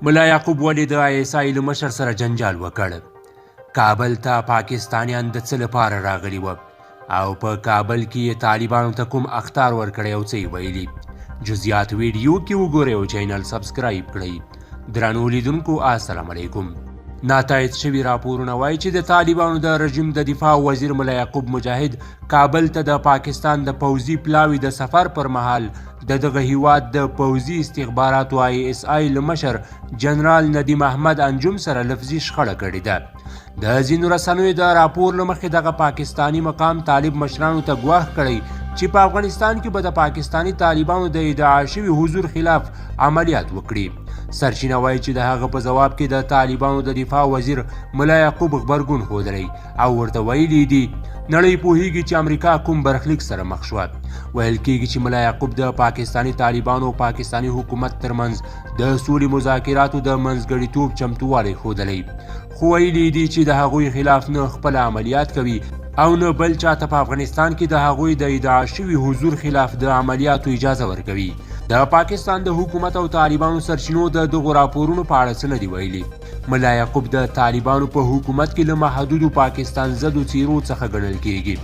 ملا یعقوب ولې د آی اس آی له مشر سره جنجال وکړ؟ کابل ته پاکستانیان د څه لپاره راغلي وه او په کابل کې یې طالبانو ته کوم اخطار ورکړی او څه یې ویلي؟ جزئیات ویډیو کې وګورئ او چینل سبسکرایب کړئ. درنو لیدونکو السلام علیکم. ناتایید شوي راپورونه وایي چې د طالبانو د رژیم د دفاع وزیر ملا یعقوب مجاهد کابل ته د پاکستان د پوځي پلاوي د سفر پر مهال د دغه هیواد د پوځي استخباراتو آی اس آی له مشر جنرال ندیم احمد انجم سره لفظي شخړه کړې ده. د ځینو رسنیو د راپور له مخې دغه پاکستاني مقام طالب مشرانو ته ګواښ کړی چې په افغانستان کې به د پاکستاني طالبانو د ادعا شوي حضور خلاف عملیات وکړي. سرچینه وایي چې د هغه په ځواب کې د طالبانو د دفاع وزیر ملا یعقوب غبرګون ښودلی او ورته ویلي دي، نړۍ پوهیږي چې امریکا کوم برخلیک سره مخ شوه. ویل کیږي چې ملا یعقوب د پاکستاني طالبانو او پاکستاني حکومت ترمنځ د سولې مذاکراتو د منځګړیتوب چمتووالی ښودلی، خو ویلي دي چې د هغوی خلاف نه خپله عملیات کوي او نه بل چاته په افغانستان کې د هغوی د ادعا شوي حضور خلاف د عملیاتو اجازه ورکوي. د پاکستان د حکومت او طالبانو سرچینو د دغو راپورونو په اړه څه نه دي ویلي. ملا یعقوب د طالبانو په حکومت کې له محدودو پاکستان زدو څیرو څخه ګڼل کیږي.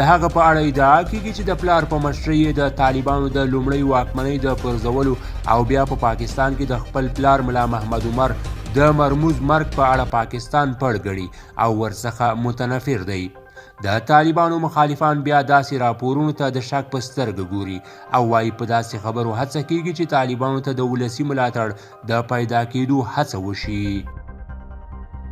د هغه په اړه ادعا کیږي چې د پلار په مشرۍ یې د طالبانو د لومړۍ واکمنۍ د پرځولو او بیا په پاکستان کې د خپل پلار ملا محمد عمر د مرموز مرګ په اړه پاکستان پړ ګڼي او ورڅخه متنفر دی. د طالبانو مخالفان بیا داسې راپورونو ته د شک په سترګه ګوري او وايي په داسې خبرو هڅه کیږي چې طالبانو ته د ولسي ملاتړ د پیدا کېدو هڅه وشي.